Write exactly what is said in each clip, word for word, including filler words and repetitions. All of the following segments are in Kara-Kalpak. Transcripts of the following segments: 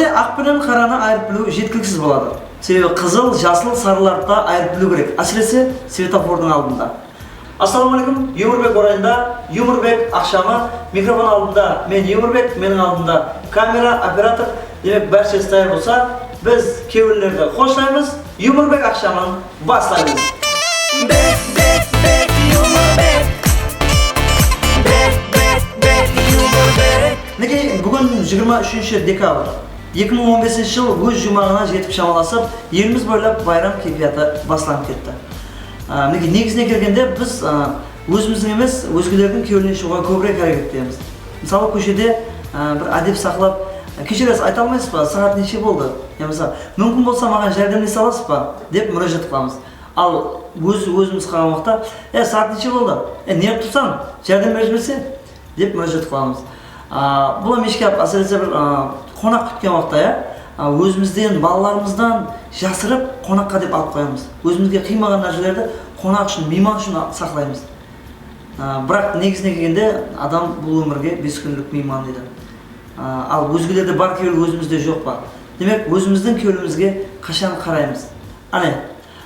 Aq penen qaranı ayırıp biliw jetkiliksiz boladı. Sebebi qızıl, jasıl, sarılardı da ayırıp biliw kerek, ásirese svetofordıń aldında. Assalawma aleykum, Yumorbek orayında Yumorbek aqshamı. Mikrofon aldında men Yumorbek, meniń aldımda kamera, operator. Demek, bárshesi tayar bolsa, biz kewillerdi xoslaymız, Yumorbek aqshamın baslaymız. Bek, bek, bek, Yumorbek. Bek, bek, bek, Yumorbek. Minekey, búgin jigirma úshinshi dekabr. Eki mıń on besinshi jıl óz juwmaǵına jetip shamalasıp, elimiz boylap bayram keypiyatı baslanıp ketti. Á, minekey, negizine kelgende, biz, á, ózimizdiń emes, ózgelerdiń kewlinen shıǵıwǵa kóbirek háreket etemiz. Mısalı, kóshede, á, bir ádep saqlap, "Keshiresiz, ayta almaysız ba, saat neshe boldı?" Yamasa, "Múmkin bolsa, maǵan járdemlese alasız ba?" dep múrájat qılamız. Al, óz-ózimiz qalǵan waqıtta, "E, saat neshe boldı? E, ne qılıp tursań? Járdem berip jiberse?" dep múrájat qılamız. A, bul hám eshke, ásirese bir, a, qonaq kútken waqıtta, ya, a, ózimizden, balalarımızdan jasırıp, qonaqqa dep alıp qoyamız. Ózimizge qıymaǵan nárselerdi qonaq ushın, miyman ushın a-, saqlaymız. A, biraq negizine kelgende, adam bul ómirge bes kúnlik miyman deydi. A, al ózgelerde bar kewil ózimizde joq pa? Demek, ózimizdiń kewlimizge qashan qaraymız? Áne,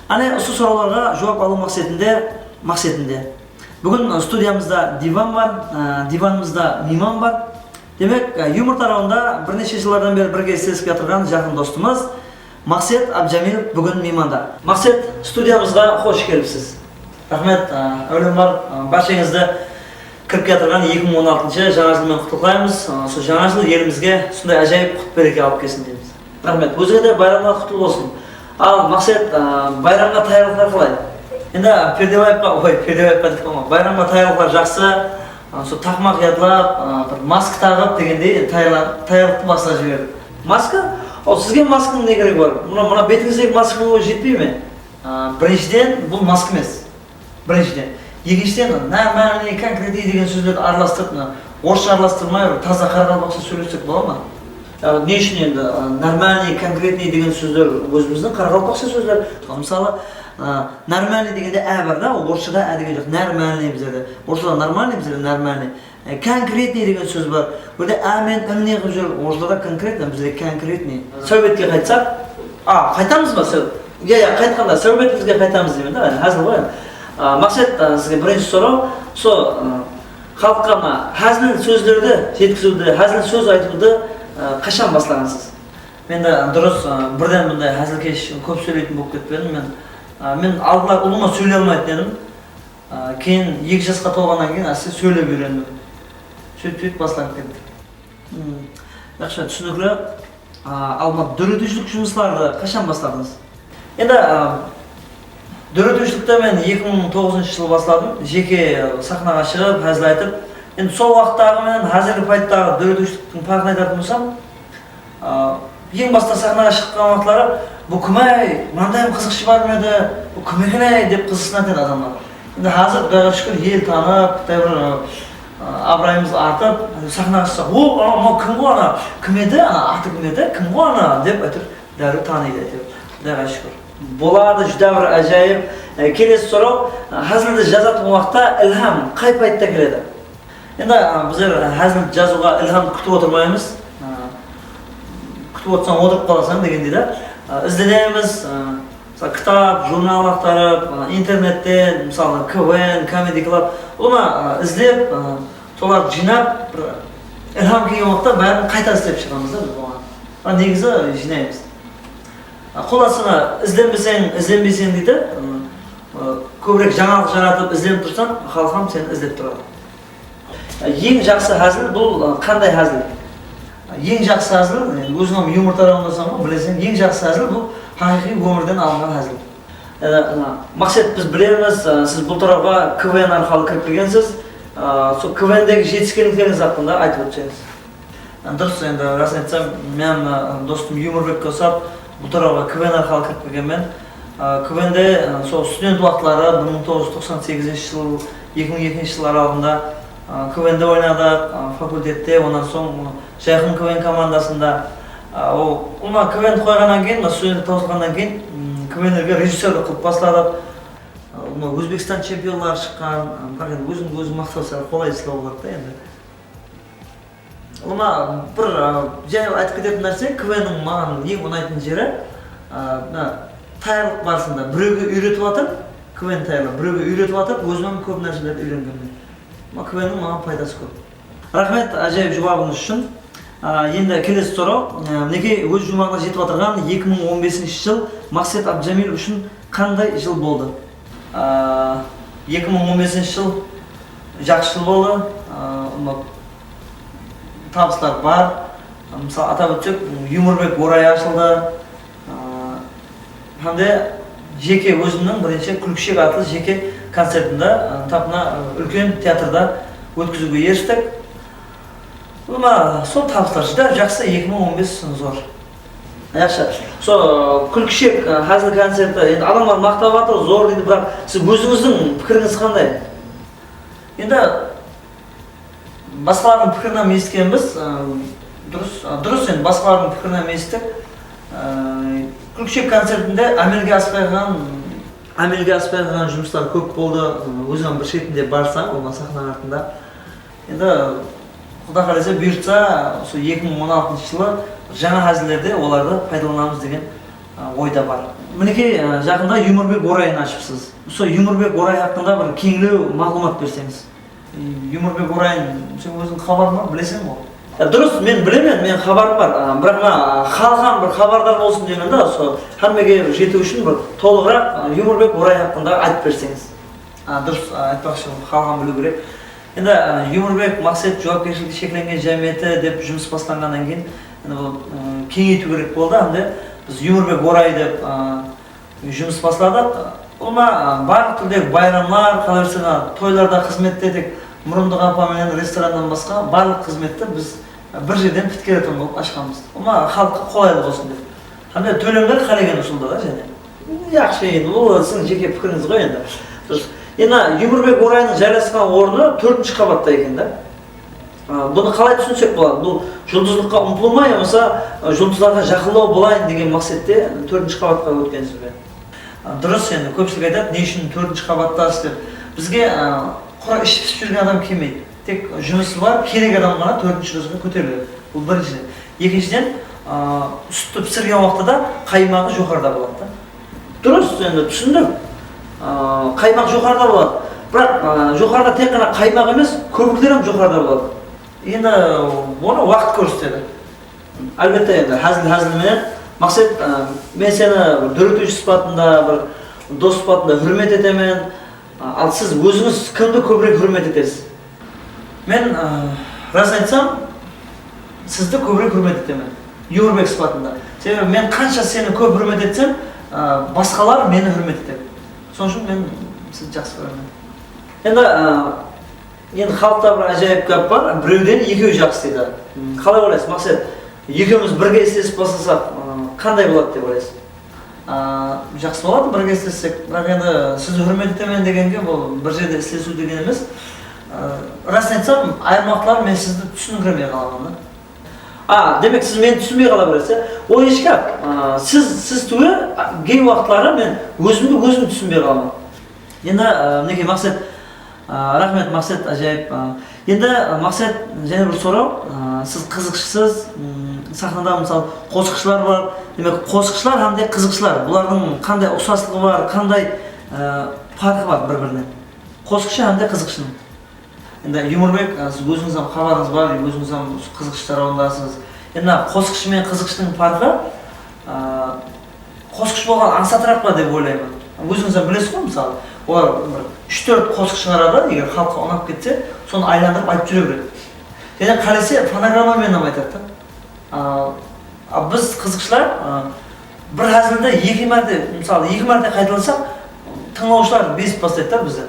áne usı sorawlarǵa juwap alıw maqsetinde, maqsetinde. Búgin, ı, studiyamızda divan bar, ı, divanımızda miyman bar. Demek, ı, Yumor tarawında bir neshe jıllardan beri birge islesip kiyatırǵan jaqın dostımız Maqset Abjamilov búgin miymanda. Maqset, studiyamızǵa xosh kelipsiz. Raxmet, ı, áwelem bar, ı, bársheńizdi kirip kiyatırǵan eki mıń on altınshı jańa jıl menen qutlıqlaymız. I, usı jańa jıl elimizge usınday ájayıp qut-bereke alıp kelsin deymiz. Raxmet. Ózińe de bayramlar qutlı bolsın. Al, Maqset, a, bayramǵa tayarlıqlar qalay? Endi, a, Perdebaevqa, oy, Perdebaevqa dep qoyma. Bayramǵa tayarlıqlar jaqsı. A, sol taqmaq yadlap, a, bir maska taǵıp degendey, tayarla-, tayarlıqtı baslap jiberdik. Maska? Al, sizge maskanıń ne keregi bar? Mına, mına betińizdegi maskanıń ózi jetpey me? A, birinshiden, bul maska emes. Birinshiden. Ekinshiden, normalnıy, konkretnıy degen sózlerdi aralastırıp, mına, orıssha aralastırmay, bir taza qaraqalpaqsha sóylessek bola ma? Ya, ne ushın endi, a, normalnıy, konkretnıy degen sózler ózimizdiń qaraqalpaqsha sózler. Mısalı, a, normalnıy degende á bar da, orısshada á degen joq, normalnıy bizlerde. Orısshada normalnıy, bizlerde normalnıy. E, konkretnıy degen sóz bar. Bul jerde á menen ıń ne qılıp júr? Orıslarda konkretno, bizde konkretnıy. Sáwbetke qaytsaq, a, qaytamız ba? Sáw-, ya, ya, qaytqanda sáwbetimizge qaytamız deymen da, házil ǵoy. A, Maqset, a, sizge birinshi soraw, usı, a, xalıqqa mına házil sózlerdi jetkiziwdi, házil sóz aytıwdı, a, qashan baslaǵansız? Men de durıs, a, birden bunday házilkesh, kóp sóyleytin bolıp ketpedim men. A, men aldınları ulıwma sóyley almaytın edim. A, keyin eki jasqa tolǵannan keyin áste sóylep úyrendim. Sóytip, sóytip baslanıp ketti. Hmm, yaqshı, túsinikli. A, al, mına, dóretiwshilik jumıslardı qashan basladıńız? Endi, a, dóretiwshilikti men eki mıń toǵızınshı jılı basladım. Jeke saxnaǵa shıǵıp, házil aytıp, endi sol waqıttaǵı menen házirgi payıttaǵı dóretiwshiliktiń parqın aytatuǵın bolsam, A, eń basta saxnaǵa shıqqan waqıtları, "Bul kim-áy, mınanday qızıqshı bar ma edi? Bul kim eken-áy?" dep qızıqsınatın edi adamlar. Endi házir, Qudayǵa shúkir, el tanıp, qıtay bir, a, abırayımız artıp, saxnaǵa shıqsaq, "O, ana, mınaw kim ǵoy, ana, kim edi, ana, atı kim edi, kim ǵoy, ana?" dep, áytewir, dárriw tanıydı, áytewir, Qudayǵa shúkir. Boladı, júdá bir ájayıp. E, kelesi soraw, e, házildi jazatuǵın waqıtta ilham qay payıtta keledi? Endi, a, bizler, a, házil jazıwǵa ilham kútip otırmaymız. A, kútip otırsań, otırıp qalasań degendey da. A, izlenemiz, a, mısalı, kitap, jurnal aqtarıp, a, internetten, mısalı, K V N, Comedy Club, ulıwma, a, izlep, a, solardı jıynap, bir ilham kelgen waqıtta bárin qayta islep shıǵamız da biz oǵan. A, negizi jıynaymız. A, qullası, izlenbeseń, izlenbeyseń deydi. A, a, kóbirek jańalıq jaratıp, izlenip tursań, xalıq hám seni izlep turadı. Eń jaqsı házil bul, ı, qanday házil? Eń jaqsı házil, e, óziń hám yumor tarawındasań ǵoy, bileseń, eń jaqsı házil bul haqıyqıy ómirden alınǵan házil. E, mına, Maqset, biz bilemiz, ı, siz bul tarawǵa K V N arqalı kirip kelgensiz. I, sol K V N-degi jetiskenliklerińiz haqqında aytıp ótseńiz. Durıs, endi rasın aytsam, men, ı, dostım Yumorbekke usap, bul tarawǵa K V N arqalı kirip kelgenmen. I, K V N-de, ı, sol student waqıtları, bir mıń toǵız júz toqsan segizinshi jıl, eki mıń ekinshi jıl aralıǵında, ı, K V N-de oynadıq, ı, fakultette, onnan soń, ı, Jayqum K V N komandasında. I, o, ulıwma K V N qoyǵannan keyin, mına, studentlik tawsılǵannan keyin, ım, K V N-lerge rejissyorlıq qılıp basladıq. I, ulıwma Ózbekstan chempionları shıqqan, ı, biraq endi ózińdi óziń maqtaw sál qolaysızlaw boladı da endi. Ulıwma, bir, a, jáne aytıp ketetin nárse, KVNniń maǵan eń unaytın jeri, a, mına, tayarlıq barısında birewge úyretip atır, KVN tayarlap, birewge úyretip atır, ózim hám kóp nárselerdi úyrengenmen. Ulıwma, KVNniń maǵan paydası kóp. Raxmet ájayıp juwabıńız ushın. A, endi kelesi soraw, a, minekey, óz juwmaǵına jetip atırǵan eki mıń on besinshi jıl Maqset Abdjamilov ushın qanday jıl boldı? A, eki mıń on besinshi jıl jaqsı jıl boldı. A, ulıwma, tabıslar bar. Mısalı, atap ótsek, Yumorbek orayı ashıldı. A, hám de jeke ózimniń birinshi Kúlkishek atlı jeke koncertimdi, a, tap mına, a, úlken teatrda ótkiziwge eristik. Ulıwma, sol tabıslar júdá jaqsı, eki mıń on bes zor. Yaqshı. Sol Kúlkishek, a, házil koncerti, endi adamlar maqtap atır, zor deydi, biraq siz ózińizdiń pikirińiz qanday? Endi basqalardıń pikirin hám esitkenbiz, ı, durıs, ı, durıs, endi basqalardıń pikirin hám esittik. I, Kúlkishek koncertinde ámelge aspay qalǵan, ámelge aspay qalǵan jumıslar kóp boldı. I, ózim bir shetinde barsań, oǵan saxna artında. Endi, Quda qálese, buyırtsa, usı eki mıń on altınshı jılı jańa házillerde olardı paydalanamız degen, ı, oyda bar. Minekey, ı, jaqında Yumorbek orayın ashıpsız. Usı Yumorbek orayı haqqında bir keńlew maǵlıwmat berseńiz. Yumorbek orayın sen óziń xabarıń bar, bileseń ǵo. Ya, durıs, men bilemen, men xabarım bar. A, biraq mına, a, xalıq hám bir xabardar bolsın deymen da, usı hámmege jetiw ushın bir tolıǵıraq, a, Yumorbek orayı haqqında aytıp berseńiz. A, durıs, a, aytpaqshı, xalıq hám biliw kerek. Endi, a, Yumorbek Maqset juwapkershilikli sheklengen jámiyeti dep jumıs baslanǵannan keyin, endi bul, ı, keńeytiw kerek boldı, hám de biz Yumorbek orayı dep, a, jumıs basladıq. Ulıwma, a, barlıq túrdegi bayramlar, qalaberse, toylarda xızmette tek Murındıq apa menen restorannan basqa barlıq xızmetti biz, a, bir jerden pitkeretuǵın bolıp ashqanbız. Ulıwma, xalıqqa qolaylı bolsın dep. Hám de tólemler qálegen usılda da, jáne. Yaqshı, endi, bul siziń jeke pikirińiz ǵoy, endi. Durıs. Endi, Yumorbek orayınıń jaylasqan ornı tórtinshi qabatta eken da. A, bunı qalay túsinsek boladı? Bul juldızlıqqa umtılıw ma yamasa, a, juldızlarǵa jaqınlaw bolayın degen maqsette tórtinshi qabatqa ótkensiz be? A, durıs, endi kópshilik aytadı, ne ushın tórtinshi qabattasız dep. Bizge, a, qurı ish pisip júrgen adam kelmeydi. Tek jumısı bar, kerek adam ǵana tórtinshi etazǵa kóteriledi. Bul birinshiden. Ekinshiden, a, sútti pisirgen waqıtta da qaymaǵı joqarıda boladı da. Durıs, endi túsindim. A, qaymaq joqarıda boladı. Biraq, a, joqarıda tek ǵana qaymaq emes, kóbikler hám joqarıda boladı. Endi onı waqıt kórsetedi. Álbette, endi házil házil menen. Maqset, a, men seni bir dóretiwshi sıpatında, bir dos sıpatında húrmet etemen. A, al siz ózińiz kimdi kóbirek húrmet etesiz? Men, ı, ras aytsam, sizdi kóbirek húrmet etemen. Yumorbek sıpatında. Sebebi men qansha seni kóp húrmet etsem, ı, basqalar meni húrmet etedi. Sonıń ushın men sizdi jaqsı kóremen. Endi, ı, endi xalıqta bir ájayıp gáp bar, birewden ekew jaqsı deydi. M, qalay oylaysız, Maqset? Ekewimiz birge islesip baslasaq, ı, qanday boladı dep oylaysız? A, jaqsı boladı, birge islessek. Biraq endi sizdi húrmet etemen degenge bul bir jerde islesiw degen emes. A, rasın aytsam, ayırım waqıtları men sizdi túsindirmey qalaman da. A, demek, siz meni túsinbey qala beresiz, ya? Ol hesh gáp. A, siz, siz túwe, a, gey waqıtları men ózimdi ózim túsinbey qalaman. Endi, a, minekey, Maqset, A, raxmet, Maqset, ájayıp. A, endi, a, Maqset, jáne bir soraw. A, siz qızıqshısız, m, saxnada, mısal, qosıqshılar bar. Demek, qosıqshılar hám de qızıqshılar, bulardıń qanday uqsaslıǵı bar, qanday, a, parqı bar bir-birinen? Qosıqshı hám de qızıqshınıń. Endi, Yumorbek, a, siz ózińiz hám xabarıńız bar, ózińiz hám usı qızıqshı tarawındasız. Endi, mına qosıqshı menen qızıqshınıń parqı, a, qosıqshı bolǵan ańsatıraq pa dep oylayman. Ózińiz hám bilesiz ǵoy, mısalı, olar bir úsh-tórt qosıq shıǵaradı, eger xalıqqa unap ketse, sonı aylandırıp aytıp júre beredi. Jáne qálese fonogramma menen hám aytadı da. A, a, biz qızıqshılar, a, bir házildi eki márte, mısalı, eki márte qaytalasaq, tıńlawshılar bezip baslaydı da bizdi.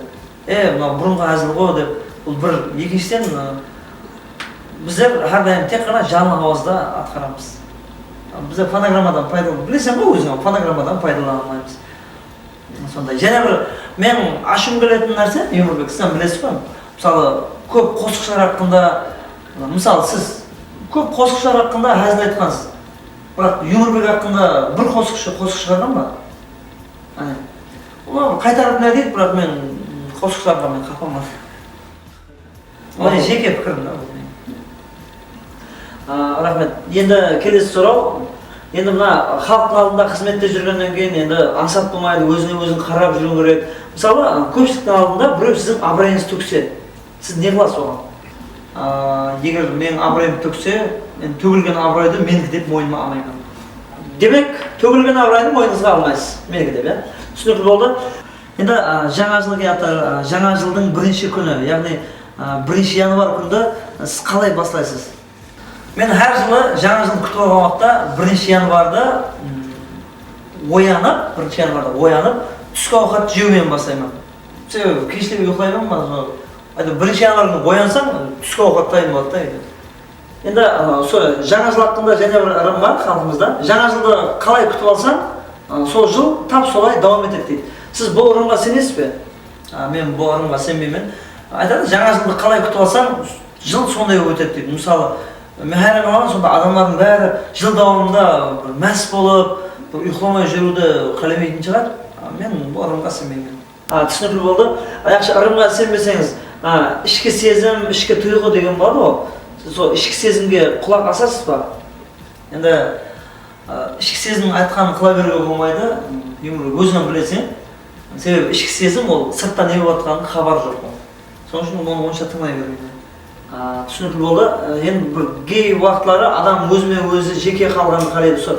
E, mınaw burınǵı házil ǵo dep, bul bir, ekinshiden, ı, bizler hár dayım tek ǵana janlı hawazda atqaramız. Bizler fonogrammadan paydalan-, bileseń ǵoy óziń, fonogrammadan paydalana almaymız. Sonday. Jáne bir men ashıwım keletin nárse, Yumorbek, siz hám bilesiz ǵoy. Mısalı, kóp qosıqshılar haqqında, mısalı, siz kóp qosıqshılar haqqında házil aytqansız. Biraq Yumorbek haqqında bir qosıqshı qosıq shıǵarǵan ba? Áne. Olar qaytarıp ne deydi, biraq men qosıqshılarǵa men qapalman. Ol jeke pikirim da, ol men. A, raxmet. Endi kelesi soraw. Endi mına xalıqtıń aldında xızmette júrgennen keyin endi ańsat bolmaydı, ózińe óziń qarap júriw kerek. Mısalı, a, kópshiliktiń aldında birew siziń abırayıńızdı tókse, siz ne qılasız oǵan? A, eger meniń abırayım tókse, men tógilgen abıraydı meniki dep moynıma almayman. Demek, tógilgen abıraydı moynıńızǵa almaysız, meniki dep, ya. Túsinikli boldı. Endi, a, jańa jıl kiyatır, a, jańa jıldıń birinshi kúni, yaǵnıy, a, birinshi yanvar kúndi siz qalay baslaysız? Men hár jılı jańa jıldı kútip alǵan waqıtta birinshi yanvarda, mm, oyanıp, birinshi yanvarda oyanıp, túski awqat jew menen baslayman. Sebebi keshte uyıqlayman ba, sol, ayda, birinshi yanvar kúni oyansań, túski awqat tayın boladı da, endi. Endi, a, usı jańa jıl haqqında jáne bir ırım bar xalqımızda. Jańa jıldı qalay kútip alsań, a, sol jıl tap solay dawam etedi deydi. Siz bul ırımǵa isenesiz be? A, men bul ırımǵa isenbeymen. Aytadı, jańa jıldı qalay kútip alsań, jıl sonday bolıp ótedi deydi. Mısalı, men hayran qalaman, sonda adamlardıń bári jıl dawamında bir más bolıp, bir uyıqlamay júriwdi qálemeytin shıǵar. A, men bul ırımǵa isenbeymen. A, túsinikli boldı. A, yaqshı, ırımǵa isenbeseńiz, a, ishki sezim, ishki tuyǵı degen boladı ǵoy. Siz sol ishki sezimge qulaq asasız ba? Endi, a, ishki sezimniń aytqanın qıla beriwge bolmaydı. Umrlik, óziń bileseń. Sebebi ishki sezim ol sırtta ne bolıp atqanın xabarı joq. Sonıń ushın onı onsha tıńlay bermeydi. A, túsinikli boldı. E, endi bir gey waqıtları adam ózi menen ózi jeke qalǵandı qáleydi. Sol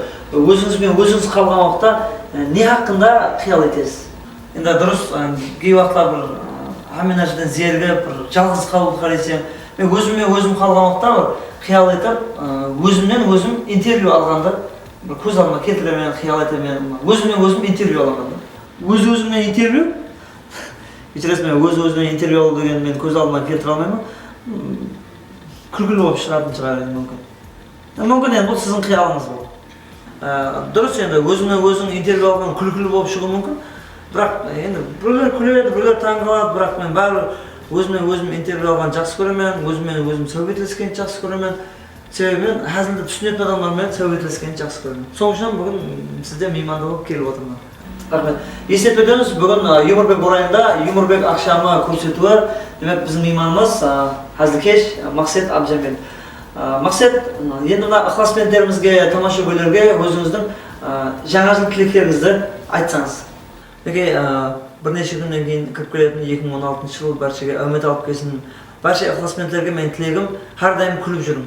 ózińiz benen ózińiz qalǵan waqıtta, e, ne haqqında qıyal etesiz? Endi durıs, e, gey waqıtlar bir, e, hámme nársedен zerigip, bir jalǵız qalıwdı qáleyseń. Men ózim menen ózim qalǵan waqıtta bir qıyal etip, e, ózimnen ózim intervyu alǵandı bir kóz aldıma keltiremen, qıyal etemen. Ózim menen ózim intervyu alaman da. Óz-ózimnen intervyu? Keshiresiz, men óz-ózinen intervyu alıw degendi men kóz aldıma keltire almayman. Hmm, kúlkili bolıp shıǵatın shıǵar endi, múmkin. E, múmkin, endi bul siziń qıyalıńız, bul. E, durıs, endi ózińnen óziń intervyu alǵan kúlkili bolıp shıǵıwı múmkin. Biraq, e, endi birewler kúledi, birewler tań qaladı, biraq men báribir ózimnen ózim intervyu alǵandı jaqsı kóremen, ózim menen ózim sáwbetleskendi jaqsı kóremen. Sebebi men házildi túsinetin adamlar menen sáwbetleskendi jaqsı kóremen. Sonıń ushın búgin sizde miymanda bolıp kelip otırman. Raxmet. Esletip ótemiz, búgin, a, Yumorbek orayında Yumorbek aqshamı kórsetiwi. Demek, biziń miymanımız, a, házilkesh, a, Maqset Abdijamil. A, Maqset, endi mına ıqlasbentlerimizge, tamashagóylerge ózińizdiń, a, jańa jıl tileklerińizdi aytsańız. Minekey, a, bir neshe kúnnen keyin kirip keletin eki mıń on altınsha jıl bárshege áwmet alıp kelsin. Bárshe ıqlasbentlerge meniń tilegim, hár dayım kúlip júriń.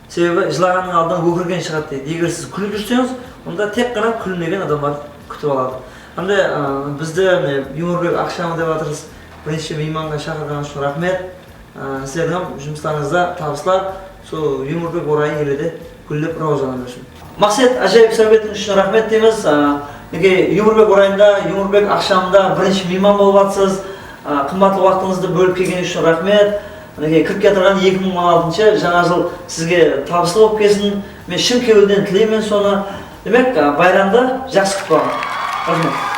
Sebebi jılaǵannıń aldın ókirgen shıǵadı deydi. Eger siz kúlip júrseńiz, onda tek ǵana kúlmegen adamlar kútip aladı. Hám de, ı, bizdi, mine, Yumorbek aqshamı dep atırız. Birinshi miymanǵa shaqırǵanıńız ushın raxmet. I, sizlerdiń hám jumıslarıńızda tabıslar, sol Yumorbek orayı ele de gúllep rawajlana bersin. Maqset, ájayıp sáwbetińiz ushın raxmet deymiz. I, minekey, Yumorbek orayında, Yumorbek aqshamında birinshi miyman bolıp atırsız. I, qımbatlı waqtıńızdı bólip kelgenińiz ushın raxmet. Minekey, kirip kiyatırǵan eki mıń on altınshı jańa jıl sizge tabıslı bolıp kelsin. Men shın kewilden tileymen sonı. Demek, a, bayramdı jaqsı kútip alıń. Raxmet.